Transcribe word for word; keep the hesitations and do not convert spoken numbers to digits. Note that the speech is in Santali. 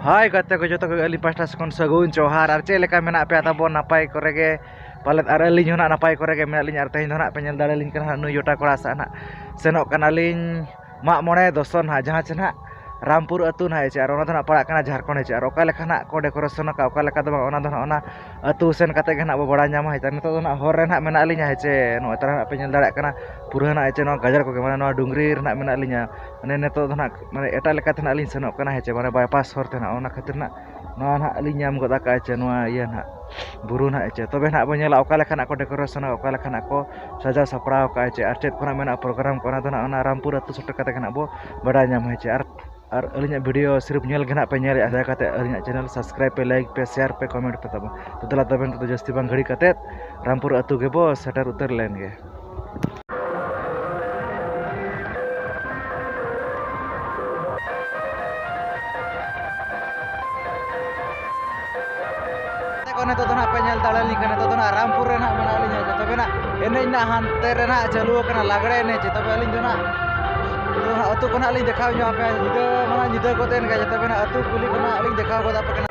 ᱦᱳᱭ ᱜᱟᱛᱮ ᱠᱚ, ᱡᱚᱛᱚ ᱠᱚᱜᱮ ᱟᱹᱞᱤᱧ ᱯᱟᱥᱴᱟ ᱥᱮᱫ ᱠᱷᱚᱱ ᱥᱟᱹᱜᱩᱱ ᱡᱚᱦᱟᱨ᱾ ᱟᱨ ᱪᱮᱫ ᱞᱮᱠᱟ ᱢᱮᱱᱟᱜ ᱯᱮᱭᱟ ᱛᱟᱵᱚᱱ? ᱱᱟᱯᱟᱭ ᱠᱚᱨᱮ ᱜᱮ ᱯᱟᱞᱮᱫ, ᱟᱨ ᱟᱹᱞᱤᱧ ᱦᱚᱸ ᱱᱟᱜ ᱱᱟᱯᱟᱭ ᱠᱚᱨᱮ ᱜᱮ ᱢᱮᱱᱟᱜ ᱞᱤᱧᱟ᱾ ᱟᱨ ᱛᱮᱦᱮᱧ ᱫᱚ ᱱᱟᱜ ᱯᱮ ᱧᱮᱞ ᱫᱟᱲᱮᱭᱟᱞᱤᱧ ᱠᱟᱱᱟ ᱱᱟᱜ, ᱱᱩᱭ ᱡᱚᱴᱟ ᱠᱚᱲᱟ ᱥᱟᱜ ᱱᱟᱜ ᱥᱮᱱᱚᱜ ᱠᱟᱱᱟᱞᱤᱧ ᱢᱟᱜ ᱢᱚᱬᱮ ᱫᱚᱥᱚᱱ ᱱᱟᱜ, ᱡᱟᱦᱟᱸ ᱪᱮ ᱱᱟᱜ ᱨᱟᱢᱯᱩᱨ ᱟᱹᱛᱩ ᱱᱟᱜ ᱦᱮᱸ ᱪᱮ, ᱟᱨ ᱚᱱᱟ ᱫᱚ ᱱᱟᱜ ᱯᱟᱲᱟᱜ ᱠᱟᱱᱟ ᱡᱷᱟᱲᱠᱷᱚᱸᱰ ᱦᱮᱸ ᱪᱮ᱾ ᱟᱨ ᱚᱠᱟ ᱞᱮᱠᱟ ᱱᱟᱜ ᱠᱚ decoration ᱟᱠᱟᱫ, ᱚᱠᱟ ᱞᱮᱠᱟ ᱫᱚ ᱵᱟᱝ, ᱚᱱᱟ ᱫᱚ ᱱᱟᱜ ᱚᱱᱟ ᱟᱹᱛᱩ ᱥᱮᱱ ᱠᱟᱛᱮ ᱜᱮ ᱱᱟᱜ ᱵᱚ ᱵᱟᱲᱟᱭ ᱧᱟᱢᱟ ᱦᱮᱸ ᱪᱮ᱾ ᱟᱨ ᱱᱤᱛᱚᱜ ᱫᱚ ᱱᱟᱜ ᱦᱚᱨ ᱨᱮ ᱱᱟᱜ ᱢᱮᱱᱟᱜ ᱞᱤᱧᱟ ᱦᱮᱸ ᱪᱮ, ᱱᱚᱜᱼᱚᱭ ᱛᱟᱨᱟ ᱱᱟᱜ ᱯᱮ ᱧᱮᱞ ᱫᱟᱲᱮᱭᱟᱜ ᱠᱟᱱᱟ ᱯᱩᱨᱟᱹ ᱱᱟᱜ ᱦᱮᱸ ᱪᱮ, ᱱᱚᱣᱟ ᱜᱟᱡᱟᱲ ᱠᱚᱜᱮ, ᱢᱟᱱᱮ ᱱᱚᱣᱟ ᱰᱩᱝᱨᱤ ᱨᱮ ᱱᱟᱜ ᱢᱮᱱᱟᱜ ᱞᱤᱧᱟ᱾ ᱢᱟᱱᱮ ᱱᱤᱛᱚᱜ ᱫᱚ ᱱᱟᱜ ᱢᱟᱱᱮ ᱮᱴᱟᱜ ᱞᱮᱠᱟᱛᱮ ᱱᱟᱜ ᱞᱤᱧ ᱥᱮᱱᱚᱜ ᱠᱟᱱᱟ ᱦᱮᱸ ᱪᱮ, ᱢᱟᱱᱮ bypass ᱦᱚᱨ ᱛᱮ ᱱᱟᱜ, ᱚᱱᱟ ᱠᱷᱟᱹᱛᱤᱨ ᱱᱟᱜ ᱱᱚᱣᱟ ᱱᱟᱜ ᱞᱤᱧ ᱧᱟᱢ ᱜᱚᱫ ᱟᱠᱟᱫᱼᱟ ᱪᱮ, ᱱᱚᱣᱟ ᱤᱭᱟᱹ ᱱᱟᱜ ᱵᱩᱨᱩ ᱱᱟᱜ ᱪᱮ᱾ ᱛᱚᱵᱮ ᱱᱟᱜ ᱵᱚᱱ ᱧᱮᱞᱟ ᱚᱠᱟ ᱞᱮᱠᱟᱱᱟᱜ ᱠᱚ decoration ᱟᱠᱟᱫ, ᱚᱠᱟ ᱞᱮᱠᱟᱱᱟᱜ ᱠᱚ ᱥᱟᱡᱟᱣ ᱥᱟᱯᱲᱟᱣ ᱟᱠᱟᱫᱼᱟ ᱪᱮ, ᱟᱨ ᱪᱮᱫ ᱠᱚ ᱱᱟᱜ ᱢᱮᱱᱟᱜᱼᱟ program ᱠᱚ, ᱚᱱᱟ ᱫᱚ ᱱᱟᱜ ᱚᱱᱟ ᱨᱟᱢᱯᱩᱨ ᱟᱹᱛᱩ ᱥᱮᱴᱮᱨ ᱠᱟᱛᱮ ᱜᱮ ᱱᱟᱜ ᱵᱚ ᱵᱟᱰᱟᱭ ᱧᱟᱢᱟ ᱦᱮᱸ ᱪᱮ᱾ ᱟᱨ, ᱟᱨ ᱟᱹᱞᱤᱧᱟᱜ video ᱥᱤᱨᱯ ᱧᱮᱞ ᱜᱮ ᱱᱟᱜ ᱯᱮ ᱧᱮᱞᱮᱫᱼᱟ, ᱫᱟᱭᱟ ᱠᱟᱛᱮ ᱟᱹᱞᱤᱧᱟᱜ channel subscribe ᱯᱮ, like ᱯᱮ, share ᱯᱮ, comment ᱯᱮ ᱛᱟᱵᱚᱱ᱾ ᱛᱚ ᱫᱮᱞᱟ ᱛᱚᱵᱮ ᱱᱤᱛᱚᱜ ᱫᱚ ᱡᱟᱹᱥᱛᱤ ᱵᱟᱝ ᱜᱷᱟᱹᱲᱤ ᱠᱟᱛᱮ ᱨᱟᱢᱯᱩᱨ ᱟᱹᱛᱩ ᱜᱮᱵᱚ ᱥᱮᱴᱮᱨ ᱩᱛᱟᱹᱨ ᱞᱮᱱ ᱜᱮ᱾ ᱜᱟᱛᱮ ᱠᱚ, ᱱᱤᱛᱚᱜ ᱫᱚ ᱱᱟᱜ ᱯᱮ ᱧᱮᱞ ᱫᱟᱲᱮᱭᱟᱞᱤᱧ ᱠᱟᱱᱟ, ᱱᱤᱛᱚᱜ ᱫᱚ ᱱᱟᱜ ᱨᱟᱢᱯᱩᱨ ᱨᱮ ᱱᱟᱜ ᱢᱮᱱᱟᱜ ᱞᱤᱧᱟ᱾ ᱡᱚᱛᱚ ᱜᱮ ᱱᱟᱜ ᱮᱱᱮᱡ ᱱᱟᱜ ᱦᱟᱱᱛᱮ ᱨᱮ ᱱᱟᱜ ᱪᱟᱹᱞᱩ ᱟᱠᱟᱱᱟ, ᱞᱟᱜᱽᱲᱮ ᱮᱱᱮᱡ᱾ ᱛᱚᱵᱮ ᱟᱹᱞᱤᱧ ᱫᱚ ᱱᱟᱜ ᱟᱹᱛᱩ ᱠᱷᱚᱱᱟᱜ ᱞᱤᱧ ᱫᱮᱠᱷᱟᱣ ᱧᱚᱜ ᱟᱯᱮᱭᱟ᱾ ᱧᱤᱫᱟᱹ ᱢᱟ ᱧᱤᱫᱟᱹ ᱜᱚᱫ ᱮᱱ ᱜᱮ, ᱡᱚᱛᱚ ᱜᱮ ᱱᱟᱜ ᱟᱹᱛᱩ ᱠᱩᱞᱦᱤ ᱠᱷᱚᱱᱟᱜ ᱞᱤᱧ ᱫᱮᱠᱷᱟᱣ ᱜᱚᱫ ᱟᱯᱮ ᱠᱟᱱᱟ᱾